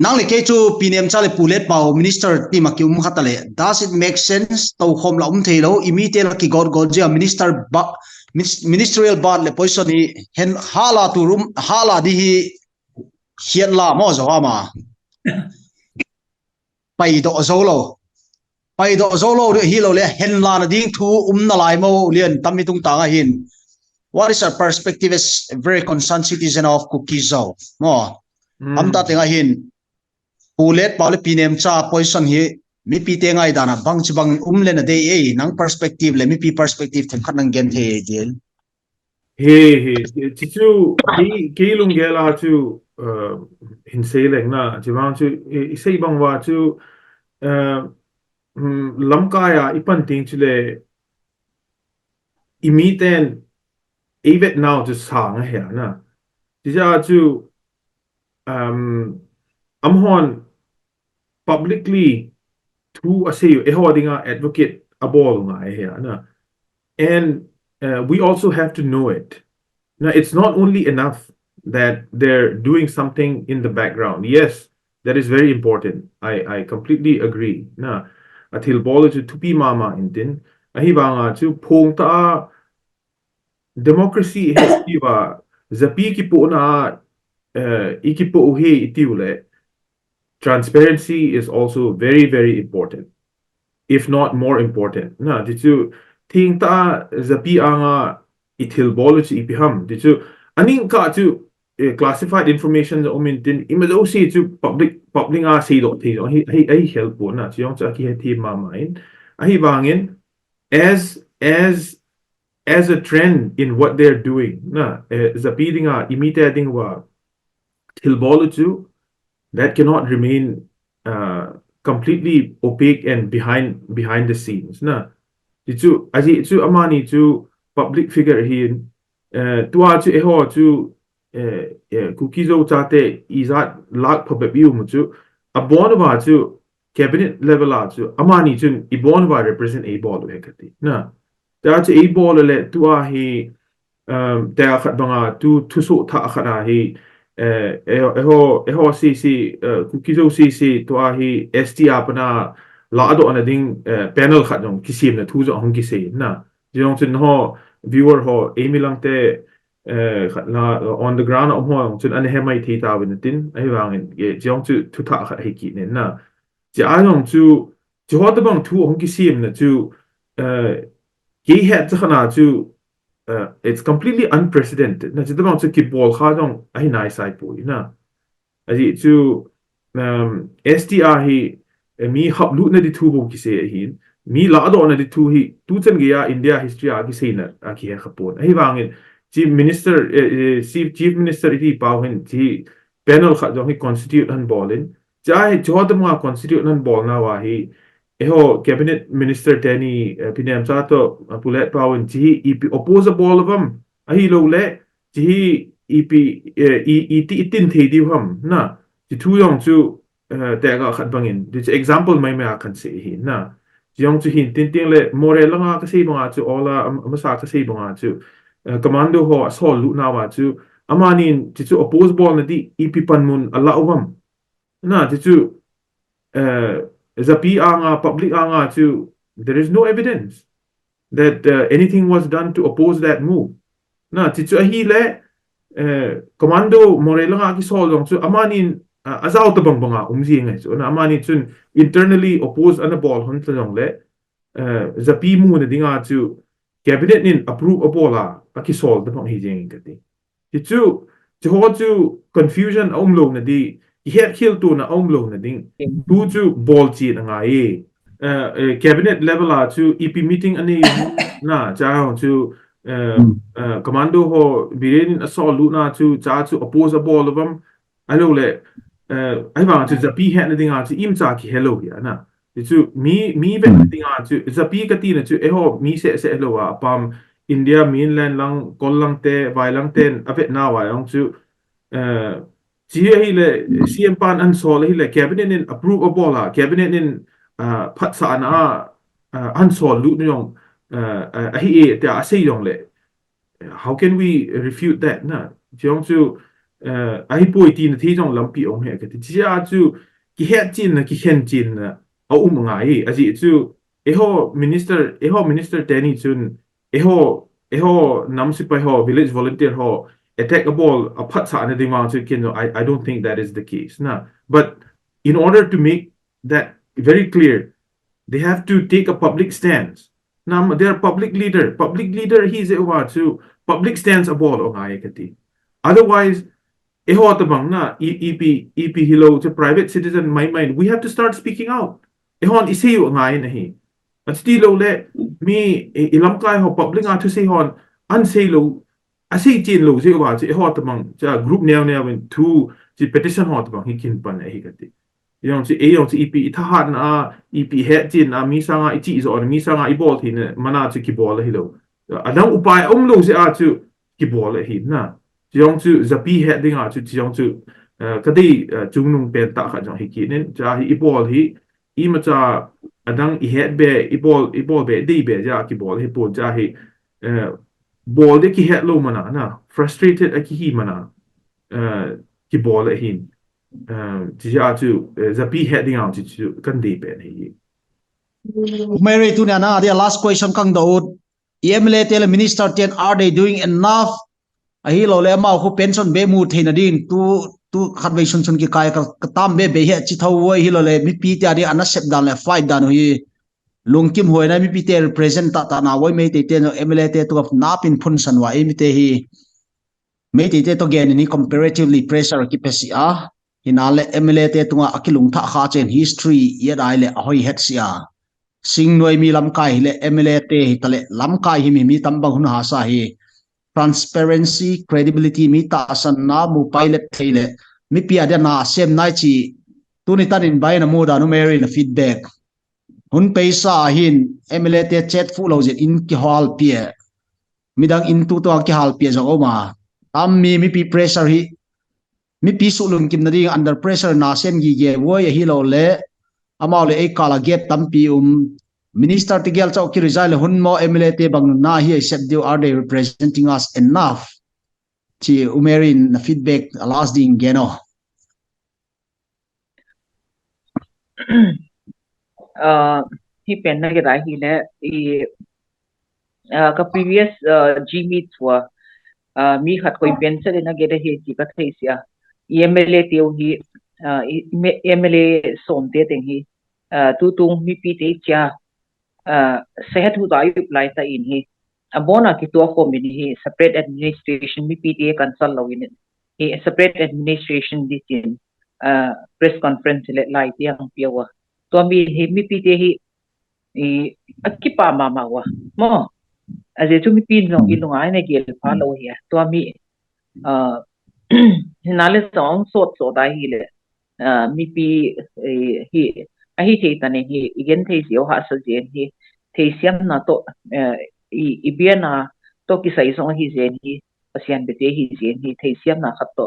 nang le kei chu Pi Nemcha le Pu Letpao minister team a ki um khat a le. Does it make sense? Toukhom la um thei lo. I mite la ki got got jia minister ba ministerial bat le position hi hen hala tu rum hala di hi hiat la mo zo ama. Paidoh zo lo. Paidoh zo lo hi lo le hen la na ding thu um na lai mo lian tam mi tung tang a hin. What is our perspective as a very concerned citizen of Kuki-Zo? Mo. Am ta teng a hin. Pu Letpao le Pi Nemcha position hi mipi te ngai dana bang chi bang um le na dei ei nang perspective le mipi perspective them khat nang gen thei ei dil. He he, chi chu kei lunggel a chu hin sei leng na chi bang chu i sei bang wa chu lamkai a i pan ting chu le i mi ten ei vet nau chu sang a he na chi ja chu um, amahon publicly thu a sei u eiho dinga advocate a bol u ngai he na. And uh, we also have to know it. Now, it's not only enough that they're doing something in the background. Yes, that is very important. I, I completely agree. Na, a thil bol chu thupi mama intin. Ahi banga chu phong ta democracy he tiva zapi kipo na uh, i kipo he itiu le transparency is also very, very important, if not more important. Na, ti chu thing ta zapi anga i thil bol chu ipi ham. Ti chu aning ka chu eh, classified information a um intin ima lo si chu public public a sei do thei do hi hi hi help po na chi yong chu aki he thi ma ma in ahi bangin as as as a trend in what they're doing na eh, zapi dinga i mi te ding wa thilbol u chu, that cannot remain uh, completely opaque and behind behind the scenes na. Ti chu, ajeh chu amani chu public figure ahin, eh, tua chu eiho chu, eh, eh, Kuki Zo chate ijat lak phabep i um u chu, abon uva chu cabinet level a chu amani chun ibon uva represent eibol u ahi kati na. Tia chu eibol u le tua hi, um, tia khat banga tu thusoh thah khat a hi, eh, eiho, eiho, eiho sese, eh, Kuki Zo sese tua hi S T a pat a ladohna ding, eh, panel khat jong kisemna thu jong ahung kisei na. Jong chun ho viewer ho, eimi langte, eh, khat na, on the ground a um ho jong chun ana he mai thei tauvin tin, ahivangin, eh, jong chu thuthah khat ahi kit nin na. Chia jong chu, chu ho tabang thu ahung kisemna chu, eh, kei het cha khat na chu, uh, it's completely unprecedented. Na, chuti bang chu kibol kha jong ahi nai sai poi na. Ajeh chu, um, S T a hi, eh, mi haplutna di thu bou kisei ahin. Mi ladohna di thu hi, tuchan geiya India history a kiseina, a kihe kha pon. Ahivangin, Chief Minister, eh, eh, Chief, Chief Minister iti pau hin, chi panel khat jong hi constitute ahin bol in. Chia hi, chu ho tabang a constitute ahin bol nauva hi, eiho cabinet minister teni, eh, Pi Nemcha toh, eh, Pu Letpao in chi hi ipi oppose abol uvam, ahilou le, chi hi ipi, eh, i, iti, itin thei diu ham, na, chi thu jong chu, eh, tekah khat bangin, ti chu example maimai a kahin sei ahi, na. Chi jong chu hin tin tin le, Moreh langa kasei banga chu, Ola, am-, amasa kasei banga chu, eh, commando ho asol lut nauva chu, amanin, chi chu oppose bolna di, ipi panmun ala uvam. Na, ti chu, eh, japi anga, public anga chu, there is no evidence that, uh, anything was done to oppose that move. Na, ti chu ahile, eh, commando Moreh langa kisol jong chu, amanin, uh, ajao tabang banga um jing ahi chu. Na, amani chun internally oppose ana bol hon ta jongle, eh, japi muna dinga chu cabinet in approve abol a, akisol tabang hi jing kati. Ti chu, chu ho chu confusion aum louna di, kihet khel tona aum louna ding. Tu chu bol chen angai e. Eh, eh, cabinet level a chu ipi meeting anei na, cha ho chu, eh, eh, commando ho Biren in asol lut na chu, cha chu oppose abol uvam, ahilou le, eh, ahivang chu japi hetna dinga chu imacha kihe lou hi ana. Ti chu mi, mi vetna dinga chu, japi kati na chu, eiho mi seh seh lou a, apam India mainland lang, Kol lang te, Vai lang ten avet nauva jong chu, eh, chi ahile, C M pan ahin sol ahile, cabinet in approve abol a, cabinet in, ah, phatsahna a, ah, ahin sol lut na jong, ah, ah, ahi e, tia asei jongle, how can we refute that, na? Chi jong chu, eh, ahipoi tina thei jong lampi aum ahi kati. Chia chu kihet chenna, kikhen chenna aum angai e. Ajeh chu eiho minister, eiho minister teni chun eiho, eiho nam sepai ho, village volunteer ho attack abol, aphatsahna ding vang chu ken jong, I, I don't think that is the case, na. But in order to make that very clear, they have to take a public stance. Nam, they are public leader. Public leader hi jeh uva chu public stance abol u angai kati. Otherwise, eiho tabang na, i, ipi, ipi hilou, chu private citizen maimai, we have to start speaking out. Eihon isei u angai ahi. Achuti lou le, mi, i, ilamkai ho, public a thusei hon, ahin sei lou, asei chen lou jeh uva chu eiho tabang, cha group neo neo in thu, chi petition ho tabang hi kin pan ahi kati. Jong chu, ei jong chu ipi ithahatna a, ipi hetchenna a, mi sanga ichih jo, mi sanga ibol theina mana chu kibol ahilou. Adang upai aum lou jeh a chu kibol ahi na. Chi jong chu japi het dinga chu, chi jong chu, eh, kadei, eh, chungnung pen tah khat jong hi kit nin, cha hi ibol hi, imacha adang ihet be, ibol, ibol be, dei be jeh a kibol ahipon, cha hi, eh, bol di kihet lou mana na, frustrated akihi mana, eh, kibol ahin. Eh, chi jeh a chu, eh, japi het dinga chu, chu kahin dei pen ahi. Mary, tunia na dia last question kahin doh ut. I M L A te le minister ten, are they doing enough? Ahilou le amau khu pension be mu theina din tu, tu khatvei sunsun kikai ka, ka tam be be hi chi tho u ahilou le mipi te a di ana sep dan le fight dan u hi. Lungkim hoina mipi te represent tah tah na u ahi, Meitei te jong M L A te tua napin phunsan uva, eimi te hi Meitei te toh gen in hi comparatively pressure kipe si a, hinale M L A te tunga akilungthah kha chen history i et a ahile ahoi het si a. Singnoi mi lamkai hile M L A te hitale lamkai hi mi, mi tambang hun hasa hi. Transparency, credibility, mi tahsanna, mu pilot thei le mipi a dia nasem nai chi, tuni tan in bai na mu dan u Mary na feedback. Hun peisa a hin M L A te chet fu lo jin in kihal pia. Midang in tu tu a kihal pia jong oma. Tam mi mipi pressure hi, mipi sulungkim na ding under pressure nasem gige voi ahi lo le, amau le ei kala gap tampi um. Minister te gel chau ki resign le hun mo M L A te bang na hi ai set diu, are they representing us enough? Chi u Mary in na feedback a last ding geno. Ah, hi pen na geta hi le i ah, ka previous ah, G meet wa ah, mi khat koi pen se na geta hi chi ka thei sia. I M L A te u hi ah, i M- M L A som te teng hi ah, tu tung mipi te chia ah, sehet hu da yup lai ta in hi. Abona ki tua khom in hi separate administration mipi te consult lo in hi separate administration di tin ah, press conference le lai ti ang pia wa. Tua mi hi mipi te hi i akipa mama wa. Mo. Aje chu mipi jong i lunga ne gel pha lo hi. Tua mi ah, hinale jong sot sot a hi le ah, mipi eh, hi ahi thei ta ne hi i gen thei jeo ha sa jen hi thei siam na to eh, i i bia na to kisai jong hi jen hi Pasian bete hi jen hi thei siam na khat to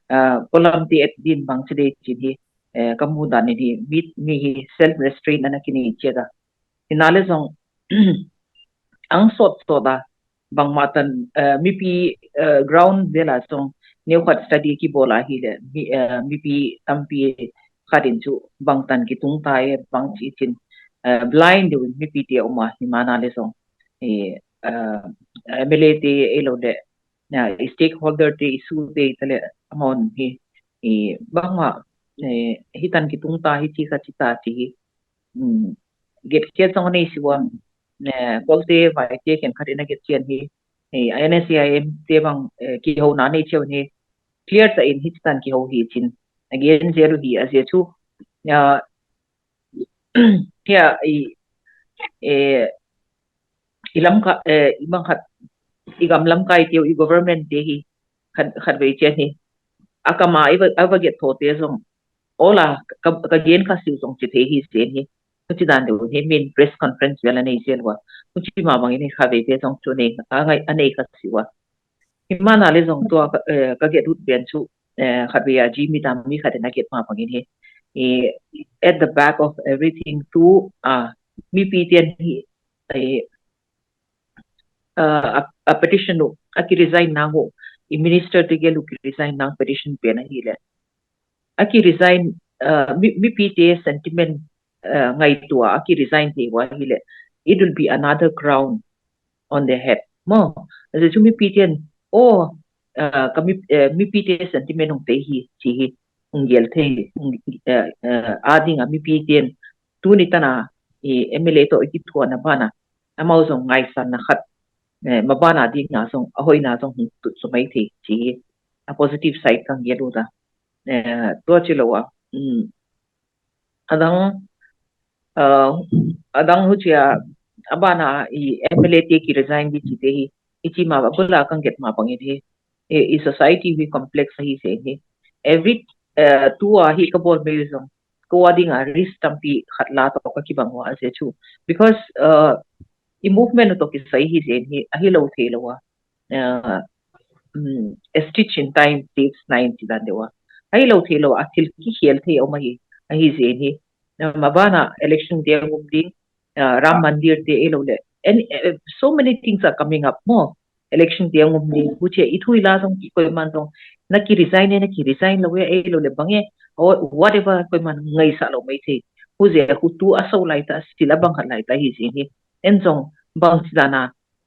ah, polam te et din bang chi dei chin hi eh, ka mu dan in hi mi mi hi self restraint ana kini che da. Hinale jong ang sot sot a bangma tan eh, mipi eh, ground vela jong neu khat study ki bol a hi le mi eh, mipi tampi khat in chu bang tan ki tung ta e bang chi chin eh, blind deu in mipi te uma hi mana le jong eh, eh, M L A te ei lo le eh, stakeholder te issue te ta le amon hi eh, bangma eh, hi tan ki tung ta hi chi kha chi ta chi hi um, get ke jong nei siwa ne kolte vai te khen khat in a get chian hi eh, I N S C I M te bang eh, ki ho na nei cheu hi clear ta in hi tan ki ho hi chin again zero hi a je chu ya ya i eh, i lam ka eh, i bang khat i gam lam kai te i government te hi khat khat vei chian hi akama i va i va get tho te jong ola ka ka gen ka siu jong chi thei hi chen hi. Kuchi dan deu hi min press conference vela nei zel wa. Kuchi ma bang in hi kha vei te jong chu nei a ngai a nei ka siu wa. Hi mana le jong tua ka eh, ka get ut ben chu eh, khat vei a ji mi dam mi khat na get ma bang in hi. Eh, at the back of everything tu ah mipi ten hi eh, uh, a, a petition u aki resign nang u i minister te gel u ki resign nang petition pen ahi le aki resign uh, mi, mipi te sentiment uh, ngai tua aki resign te wa hi le it will be another crown on their head mo aje chu mipi ten o uh, ka mi uh, mipi te sentiment ong te hi chi hi ong gel thei ong uh, uh, a ding a mipi ten tuni tana i M L A to i kithuana bana amau jong ngaisanna khat eh, mabana ding na jong ahoina jong hung tut sumai thei chi a positive side kang gel u ta eh, tua chi lo a um, adang uh, adang hu chia abana i M L A te ki resign di chi te hi i chi ma ba bula kang get ma bang hi i society hi complex hi se hi every uh, tua hi ka bol me jong ko a dinga risk tampi khat la to ka kibang wa ase chu because uh, i movement to ki sai hi zen hi ahi lo thei lo wa uh, um, a stitch in time saves nine ti dan de wa ahi lo thei lo a thil ki khel thei o ma hi ahi zen hi uh, mabana election de ngum ding uh, Ram Mandir te e lo le and uh, so many things are coming up more election dia ngum ni hu che i thui la jong ki koi man jong na ki resign na ki resign lo ya e lo le bang e or whatever koi man ngai sa lo mai thei hu je hu tu a so lai ta sila bang khat lai ta hi ji hi en jong bang si dana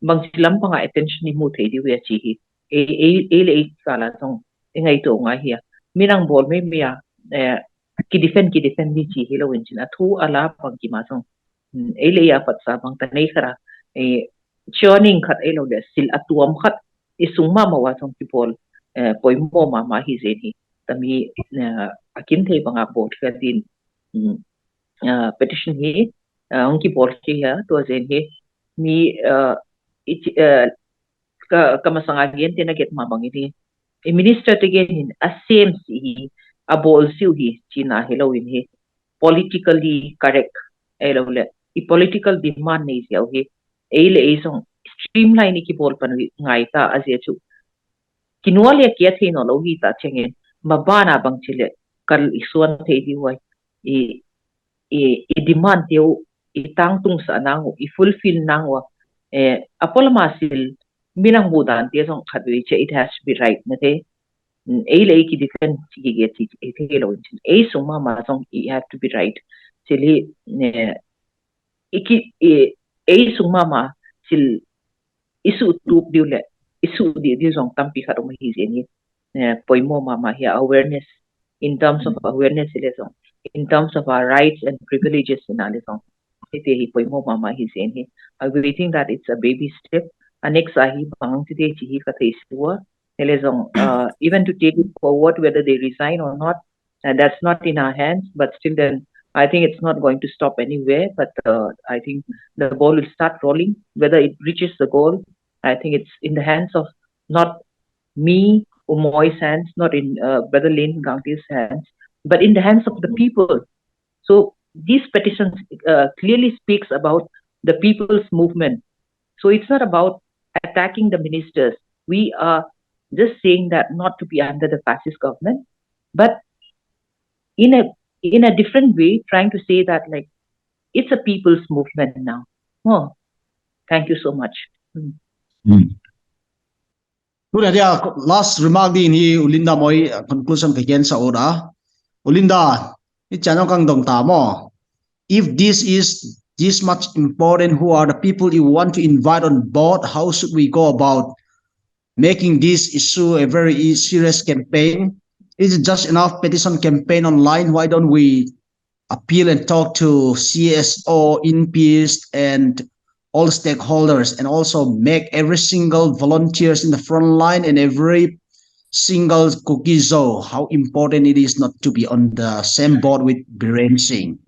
bang si lam panga attention ni mu thei di ya chi hi e e e le e ka la jong e ngai to ngai hi ya mi nang bol me me ya eh, ki defend ki defend ni chi hi lo in chin a thu a la bang ki ma jong ei le ya pat sa bang ta nei khara eh, churning khat ei lo le sil a tuam khat i sung ma ma wa thong ki bol eh, poimo ma ma hi zen hi tami eh, akin thei banga bol ka din mm, eh, petition hi eh, ong ki bol ki ya to zen hi mi eh, i chi- eh, ka ka masanga gen te na get ma bang hi i minister te gen hin a same si hi, a bol siu hi, china hi lo in hi, politically correct, ei lo le, i political demand nei siu hi, ei le ei song streamline i ki bol pan ngai ta a zia chu. Kinua le kia thei no lo hi ta chengin, ma bana bang chile, kal i suan thei di wai, i, i, i demand teu, i tang tung sa nang u, i fulfill nang u, eh, apol ma sil, minang bu dan te song khat ui che, it has to be right, na te. Mm, ei le ei ki defend, chi ki ge chi, ei te lo in chin. Ei sung ma ma song, it have to be right. Chili, ne, i ki, i, ei sung ma ma, chil, i su tup diu le, i su di diu song tampi khat um hi zen hi. Eh, poimo ma ma hi awareness, in terms of awareness le song, in terms of our rights and privileges in a le song. Hi te hi poimo ma ma hi zen hi. I, we think that it's a baby step. A next a hi bang ti te chi hi ka thei sua. He le song, uh, even to take it forward, whether they resign or not, and that's not in our hands, but still then, I think it's not going to stop anywhere, but, uh, I think the ball will start rolling. Whether it reaches the goal, I think it's in the hands of not me, U Moi's hands, not in, uh, Brother Lin Gangte's hands, but in the hands of the people. So this petition, uh, clearly speaks about the people's movement. So it's not about attacking the ministers. We are just saying that not to be under the fascist government, but in a, in a different way, trying to say that, like, it's a people's movement now. Oh, thank you so much. Mm. Hmm. Tuna dia last remark din hi U Linda Moi, uh, conclusion ka gen sa ora. U Linda, i channel kang dong ta mo. If this is this much important, who are the people you want to invite on board? How should we go about making this issue a very serious campaign? Is it just enough petition campaign online? Why don't we appeal and talk to C S O, INPIST, and all stakeholders, and also make every single volunteers in the front line and every single Kuki Zo how important it is not to be on the same boat with Biren Singh.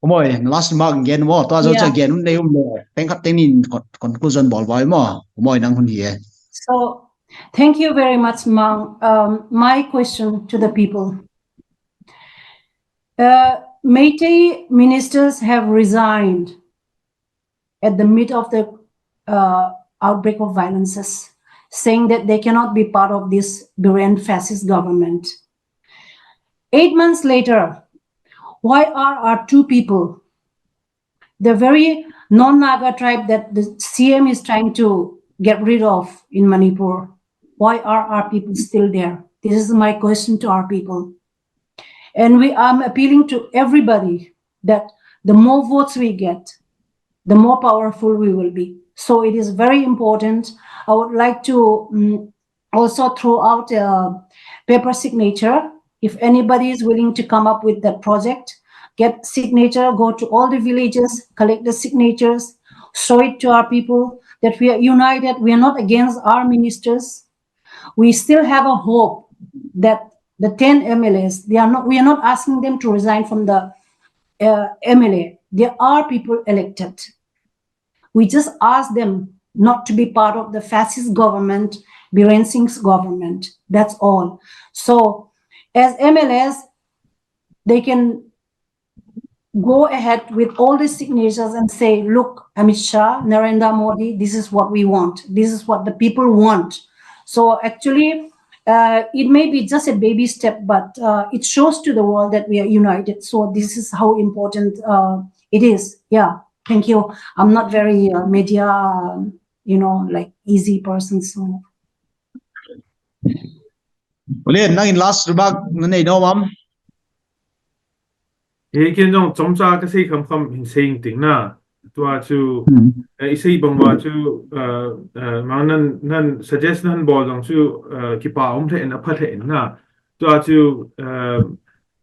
U Moi, last remark again mo, tua zo cha again, nei um le, teng khat teng nin conclusion bol vai mo, U Moi nang hun hi e. So, thank you very much, Mang. Um, my question to the people. Uh, Meitei ministers have resigned at the mid of the uh, outbreak of violences, saying that they cannot be part of this Biren fascist government. Eight months later, why are our two people, the very non-Naga tribe that the C M is trying to get rid of in Manipur, why are our people still there? This is my question to our people. And we, I'm appealing to everybody that the more votes we get, the more powerful we will be. So it is very important. I would like to um, also throw out a paper signature. If anybody is willing to come up with that project, get signature, go to all the villages, collect the signatures, show it to our people that we are united. We are not against our ministers. We still have a hope that the ten M L As, they are not, we are not asking them to resign from the uh, M L A. They are people elected. We just ask them not to be part of the fascist government, Biren Singh's government. That's all. So, as M L As, they can go ahead with all the signatures and say, look, Amit Shah, Narendra Modi, this is what we want. This is what the people want. So actually, uh, it may be just a baby step, but uh, it shows to the world that we are united. So this is how important uh, it is. Yeah, thank you. I'm not very uh, media, um, you know, like easy person. So. U Lin, nangin last remark na nei nom am? He ken jong chomcha ka sei kham kham hin sei ting na. Tua chu, eh, i sei bang uva chu, eh, eh, Mang nan, nan suggest nan bol jong chu, eh, kipa um lheh in, apha lheh in na. Tua chu, eh,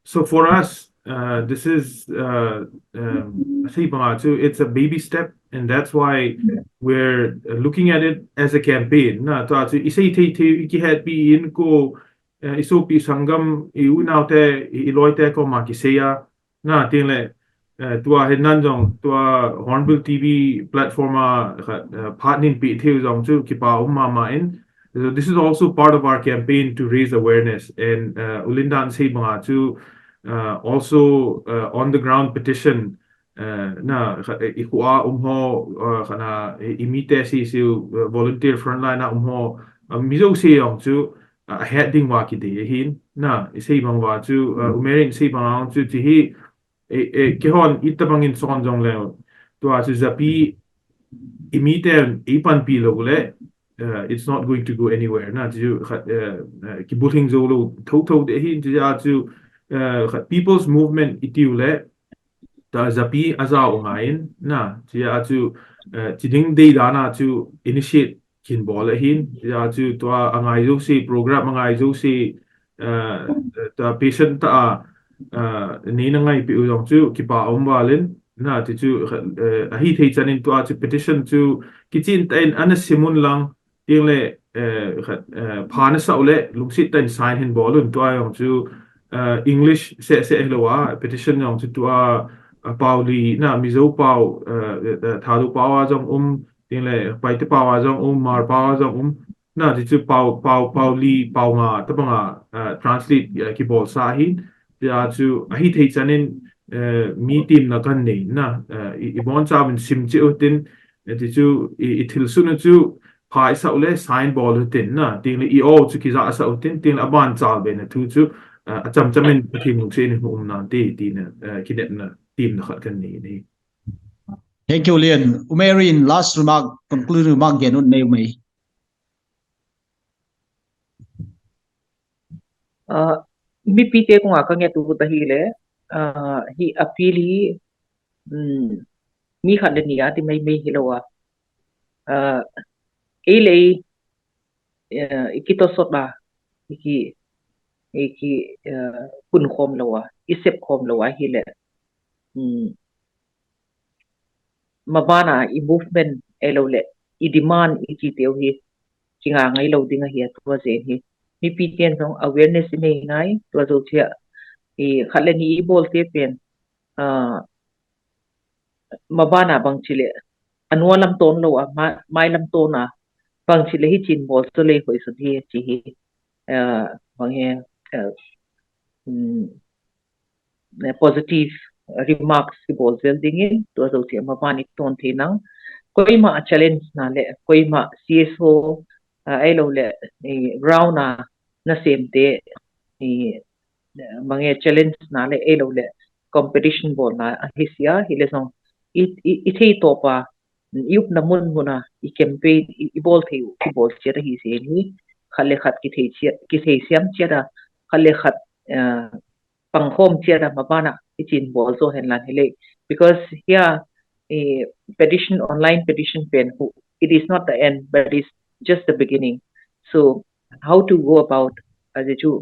so for us, uh, this is, uh, um, I say bang uva chu, it's a baby step, and that's why we're uh, looking at it as a campaign. Na, tua chu, i sei thei thei, i kihetpi in ko, uh, i sopi sanggam, i unaote, i, i loite koma kisei a. Na, tin le, uh, tua hin nan jong, tua Hornbill T V platform a, uh, phat nin pi thei jong chu, kipa um mama in. So this is also part of our campaign to raise awareness. And uh, U Lindan sei banga chu uh, also uh, on the ground petition uh, na kha- i khu a um ho uh, khana i- i mite sei sei uh, volunteer frontline a um ho uh, mi jouse jong chu uh, het ding uva kiti ahin na i sei bang uva chu uh, U Merin sei banga chu chi hi e, e, kehon itabangin son jong le tua chu japi i miten i panpi lou le uh, it's not going to go anywhere na chu khat uh, uh, kibulhing jou lou tho tho de hin chu ja chu uh, khat people's movement i tiu le ta japi a jao ngai in na chu ja chu uh, chi ding dei dana chu initiate kin bol ahin chu ja chu tua a ngai jouse program a ngai jouse uh, ta patient ta a uh, ni na ngai pi u jong chu kipa um valin na ti chu uh, ahi thei chanin tua chu petition chu kichin ta in ana simun lang ting le uh, khat uh, pha na sau le lungsit ta in sign hin bol un tua jong chu uh, English se se lo a petition jong chu tua uh, pau li na Mizo pau uh, uh, Thadou pau a jong um ting le Paite pau a jong um Hmar pau a jong um na ti chu pau pau pau li pau nga ta banga uh, translate uh, kibol sa hi tia chu ahi thei chanin uh, mi tim na kan nei na uh, i, i bon cha min sim chi u tin uh, ti chu i, i thil sun chu pha i sau le sign bol u tin na ting le i o chu kiza sa u tin ting le aban chal be na thu chu uh, a cham chamin Pathen lungse ni um nan ti ti na uh, kinep na tim na khat kan nei ni. Thank you, Lian. U Merin, last remark, concluding remark, gen un nei mai. Uh, mipi te kunga ka nget u ta hi le, uh, hi appeal hi, um, mi khat le ni a ti mai mai hi lo a. Uh, ei le ei, uh, i kitosot a, i ki, i ki, uh, pun khom lo a, i sep khom lo a hi le. Um, mabana i movement ei lo le i demand i chi teu hi kinga ngai lo ding ahi a tua jen hi mipi ten jong awareness i nei ngai tua jo chia i khat le ni i bol te pen a mabana bang chi le anua lam ton lo a ma- mai lam ton a bang chi le hi chin bol so le hoi so hi chi hi a bang he a um, positive remarks kibol zel dingin tua zo ti ama van i ton thei nang koima a challenge na le koima C S O a ei lo le ground a na sem te i mange challenge na le ei lo le competition bol na a hi sia hi le song i i thei to pa i upna mun mun a i campaign i bol thei u i bol chia hi se ni khat le khat ki thei chia ki thei siam chia da khat le khat pangkhom chia da mabana i chin bol zo hen lan hi le because here a petition online petition pen who it is not the end but it's just the beginning so how to go about as a Jew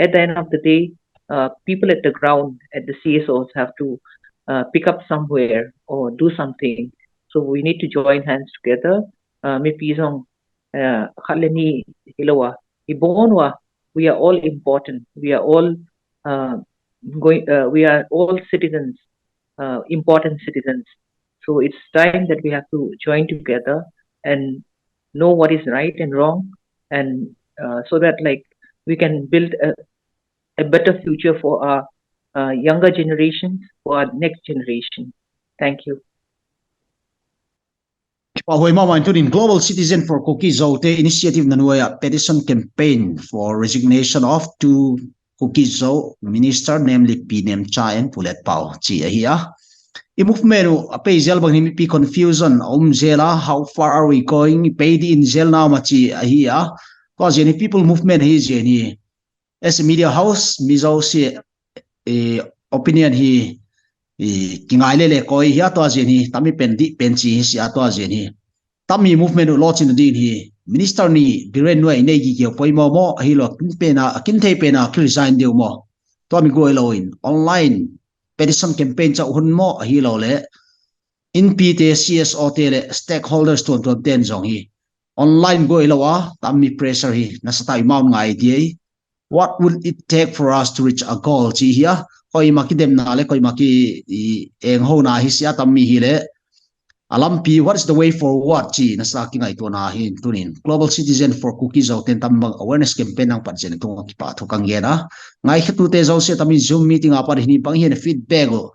at the end of the day uh, people at the ground at the C S Os have to uh, pick up somewhere or do something so we need to join hands together uh, mipi jong uh, khat le ni hi lo a i bon wa we are all important we are all uh, going uh, we are all citizens uh, important citizens so it's time that we have to join together and know what is right and wrong and uh, so that like we can build a, a better future for our uh, younger generations for our next generation thank you Kipa hoi mama in tunin Global Citizen for Kuki Zo te initiative na nuai a petition campaign for resignation of two Kuki Zo minister namely Pi Nemcha and Pu Letpao chi ahi a. I movement u a pei zel bang hi mipi confusion a um zel a how far are we going i pei di in zel na ma chi ahi a. Ko jen hi people movement hi jen hi as a media house Mizo si eh, opinion hi eh, kingai le le koi hi atua jen hi tami pen di pen chi hi si atua jen hi tami movement u lo chin din hi minister ni Biren nuai nei gi kio poi mo mo ahi lo kin pen a kin thei pen a ki resign deu mo tua mi goi lo in online petition campaign cha hun mo ahi lo le in pi te C S O te le stakeholders tuan tuan ten jong hi online goi lo a tami pressure hi nasa ta i maun ngai di ai what will it take for us to reach a goal chi hi a koima kidemna le koima ki eng ho na hi sia tam mi hi le a lampi, what is the way forward chi nasa kingaitona hin tunin Global Citizen for Kuki Zo ten tambang awareness campaign nang pat jeng tung kipa thu kang gen a. Ngaikhatute jouse tami Zoom meeting a pat hin bang hin feedback u.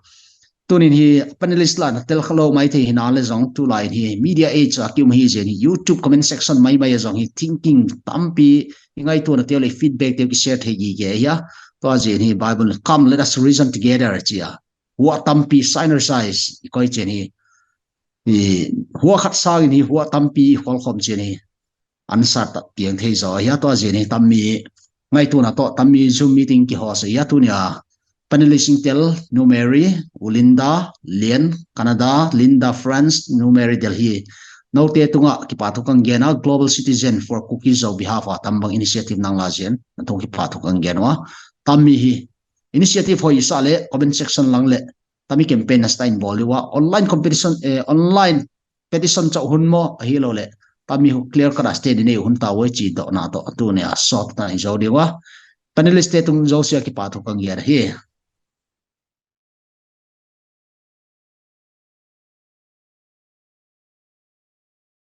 Tunin hi panelist la na tel khalou mai thei hina le jong tulai hi media age a kium hi jeng hi YouTube comment section mai mai jong hi thinking tampi ingaitona teu le feedback teu ki share thei gi ge hia. Tua jeng hi Bible come let us reason together chia. Hua tampi synergize i koi chen hi. Hua khat sangin hi hua tampi i kholkhom chen hi. Answer ta piang thei jo hia tua jeng hi tammi ngaitona to tammi Zoom meeting ki host hia tunia. Panelist tel Nu Mary, U Linda, Lian, Canada, Linda, France, Nu Mary, Delhi. Note tunga kipa thu kang gen a Global Citizen for Kuki Zo behalf a tambang initiative nang la jeng. Nathong kipa thu kang gen wa. Tammi hi initiative hoi sa le comment section lang le tami campaign na stain bol liwa online competition eh, online petition chau hun mo ahilo le tami hu clear cut a state nei hun ta wei chi do na to atu ne a sot ta i jo diwa. Panelist te tung jouse kipa thu kang gen hi.